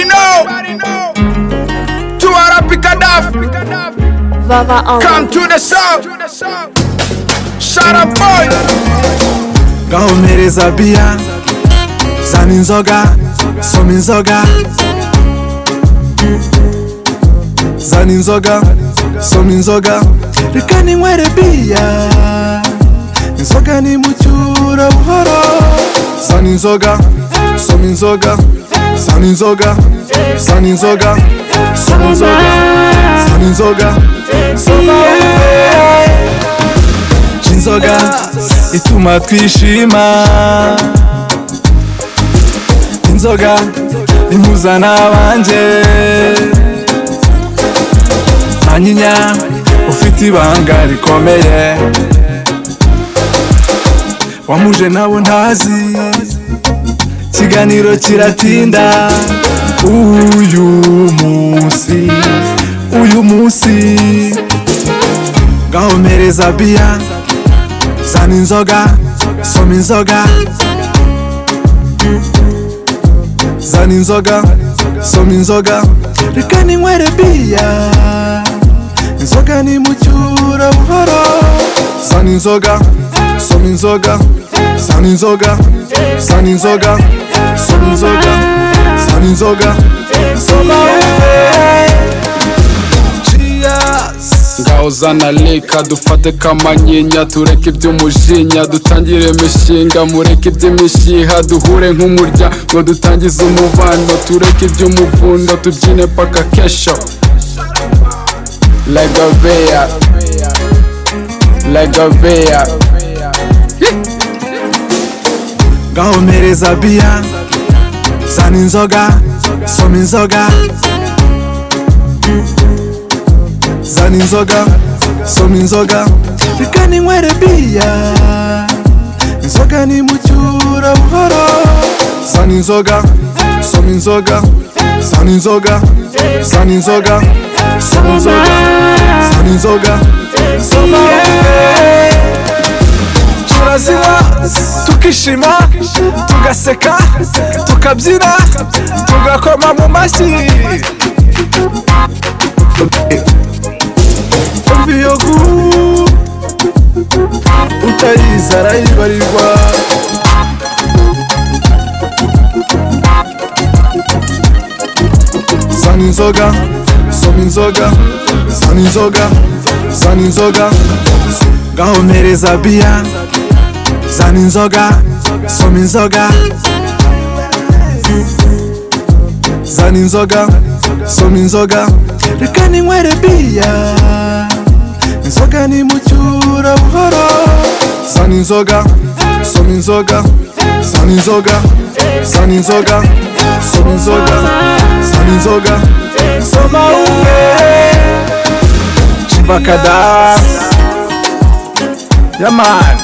Everybody know. To Gaddafi. Vava on Come to the south. Shut up, boy. Gahomereza biya, zana inzoga, soma inzoga, zana inzoga, soma inzoga, reka ninywere biya, inzoga ni mucyura buhoro. Zana inzoga, soma inzoga, zana inzoga, zana inzoga, soma inzoga, zana inzoga, soma inzoga ituma twishima, inzoga impuza n'abanjye. Manyinya ufite ibanga rikomeye, wamuje nabo ntazi, ikiganiro kiratinda. Uyu munsi, uyu munsi, gahomereza biya, zana inzoga, soma inzoga, zana inzoga, soma inzoga, reka ninywere biya, inzoga ni mucyura buhoro. Zana inzoga, soma inzoga, zana inzoga, zana inzoga, soma inzoga, zana inzoga, soma. Cheers. Ngaho zana lika dufate kamanyinya, tureke iby'umujinya, dutangire imishinga, mureke iby'imishiha, duhure nk'umurya ngo dutangize umubano, tureke iby'umuvundo, tubyine paka kesho. Like a bear, like a bear. Gahomereza biya, zana inzoga, soma inzoga, zana inzoga, soma inzoga, reka ninywere biya, inzoga ni mucyura buhoro. Zana inzoga, soma inzoga, zana inzoga, zana inzoga, soma inzoga, zana inzoga, soma. Turazinywa tukishima, tugaseka, tukabyina, tugakoma mu mashyi. Umva iyo utayizi arayibarirwa. Zana inzoga, soma inzoga, zana inzoga, zana inzoga, gahomereza biya, zana inzoga, soma inzoga, zana inzoga, soma inzoga, reka ninywere biya, inzoga ni mucyura buhoro. Zana inzoga, soma inzoga, zana inzoga, zana inzoga, soma inzoga, zana inzoga, soma umwe. Chibakada. Yeah man.